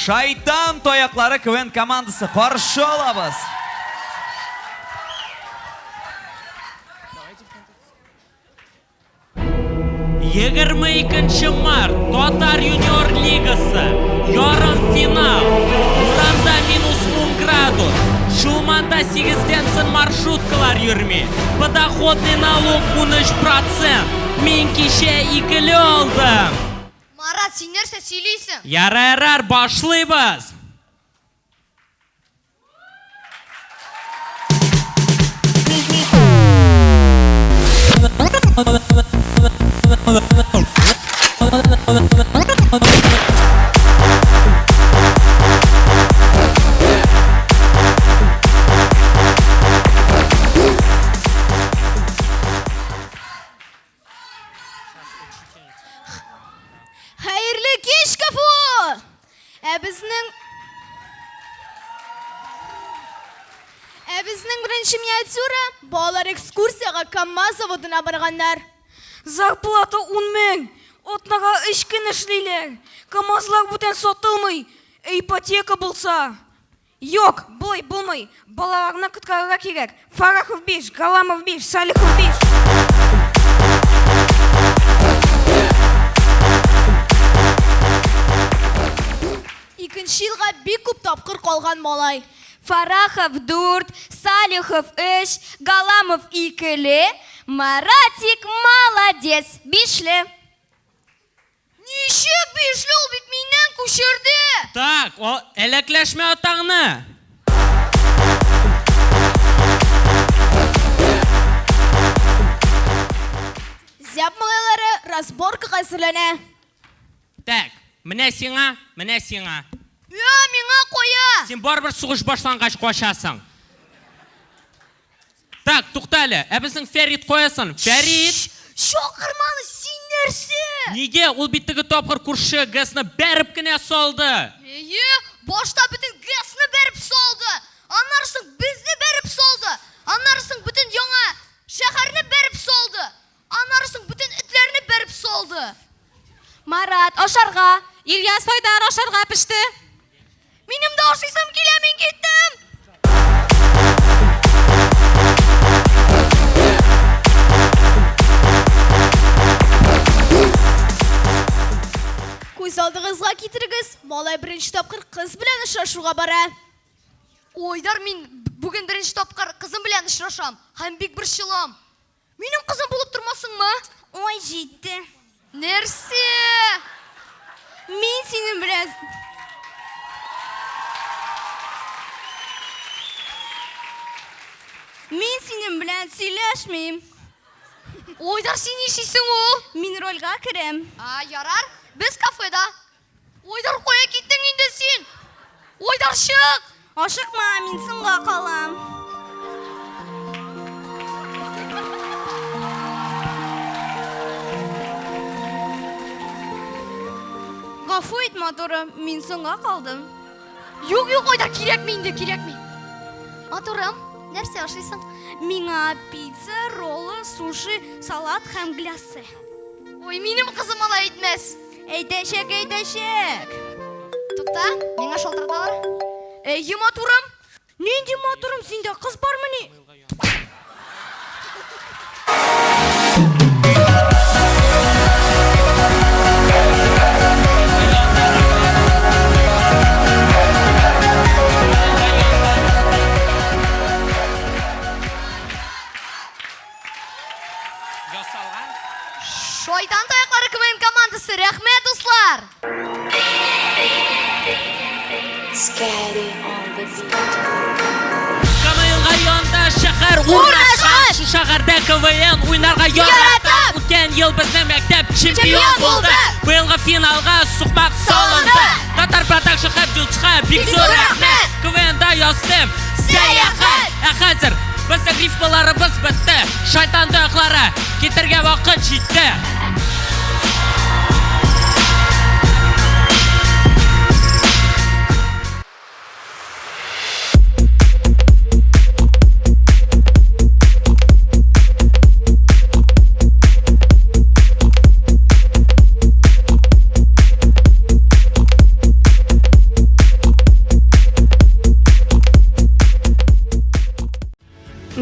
Шайтан таяклары КВН командасы каршы алабыз. 22 март, Татар юниор лигасы, ярымфинал. Урамда минус 10 градус. Чулманда 8-дән соң маршруткалар йөрми. Подоходный налог 13%. Мин кичә икеле алдым. Марат, син нәрсә сөйлисең? Ярар, ярар, башлыйбыз. Хәерле кич, КФУ! Ә безнең Ә безнең беренче миниатюра балалар экскурсиягә КАМАЗ заводына барганнар. Зарплата 10 мең! Атнага өч көн эшлиләр. КАМАЗлар бүтән сатылмый. Ә ипотека булса? Юк, болай булмый. Балаларны коткарырга кирәк. Фарахов 5, Галамов 5, Салихов 5. Икенче елга бик күп тапкыр калган малай. Фарахов 4, Салихов 3, Галамов икеле, Маратик молодец, бишле. Ничек бишле ул бит миннән күчерде! Так, о, әләкләшмә атаңны! Зяб малайлары разборкага әзерләнә. Так, менә сиңа, менә сиңа. Я, миңа кая? Син барыбер сугыш башлангач качасың. Так, тукта әле. Ә безнең Фәрит кая соң? Фәрит! Чакырма аны, син нәрсә? Нигә? Ул бит теге тапкыр күрше ГЭСны бәреп кенә салды. Әйе, башта бөтен ГЭСны бәреп салды. Аннары соң безне бәреп салды. Аннары соң бөтен яңа шәһәрне бәреп салды. Аннары соң бөтен этләрне бәреп салды. Марат, ашарга! Ильяс, Айдар, ашарга пеште! Минем дә ашыйсым килә, мин киттем! Күз алдыгызга китерегез, малай беренче тапкыр кыз белән очрашуга бара. Айдар, мин бүген беренче тапкыр кызым белән очрашам һәм бик борчылам. Минем кызым булып тормасыңмы? Ой, җитте. Нәрсә? Мин синең белән Мин синең белән сөйләшмим. Айдар, син нишлисең ул? Мин рольгә керәм. А, ярар. Без кафеда. Айдар, кая киттең инде син? Айдар, чык! Ашыкма, мин соңга калам. Гафу ит, матурым, мин соңга калдым. Юк, юк, Айдар, кирәкми инде, кирәкми. Матурым, нәрсә ашыйсың? Миңа пицца, роллы, суши, салат һәм гляссе. Ой, минем кызым алай әйтмәс. Әйтәчәк, әйтәчәк. Тукта, миңа шалтыраталар. Әйе, матурым. Нинди матурым, синдә кыз бармыни? Ясалган. Шайтан таяклары КВН командасы, рәхмәт, дуслар! Scary on the beat. КВНга янда шәһәр урнашкан. Шу шәһәрдә КВН уйнарга ярата. Үткән ел безнең мәктәп чемпион булды. Быелгы финалга сукмак салынды. Татар продакшн һәм Дюцка бик зур рәхмәт. КВНда яздым. Сәяхәт. Ә хәзер безнең рифмаларыбыз бетте. Шайтан таяклары китергә вакыт җитте.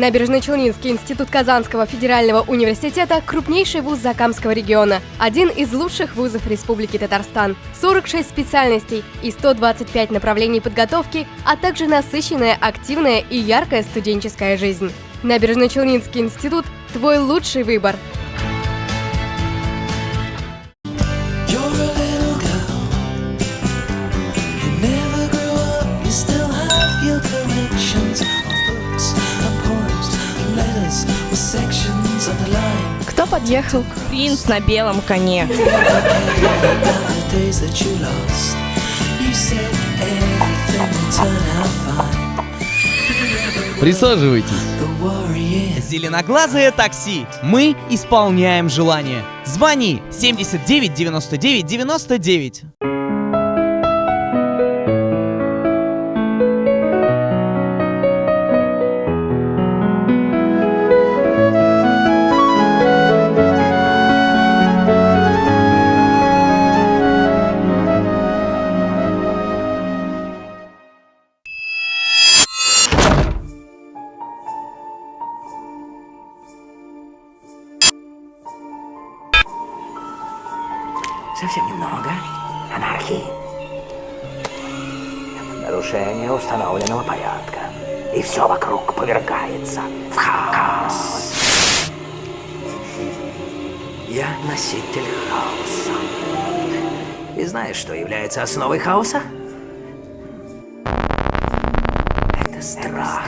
Набережно-Челнинский институт Казанского федерального университета – крупнейший вуз Закамского региона, один из лучших вузов Республики Татарстан. 46 специальностей и 125 направлений подготовки, а также насыщенная, активная и яркая студенческая жизнь. Набережно-Челнинский институт – твой лучший выбор. Кто подъехал? Принц на белом коне. Присаживайтесь. Зеленоглазое такси. Мы исполняем желание. Звони 79 99 99. Совсем немного анархии. Нарушение установленного порядка. И все вокруг повергается в хаос. Я носитель хаоса. И знаешь, что является основой хаоса? Это страх.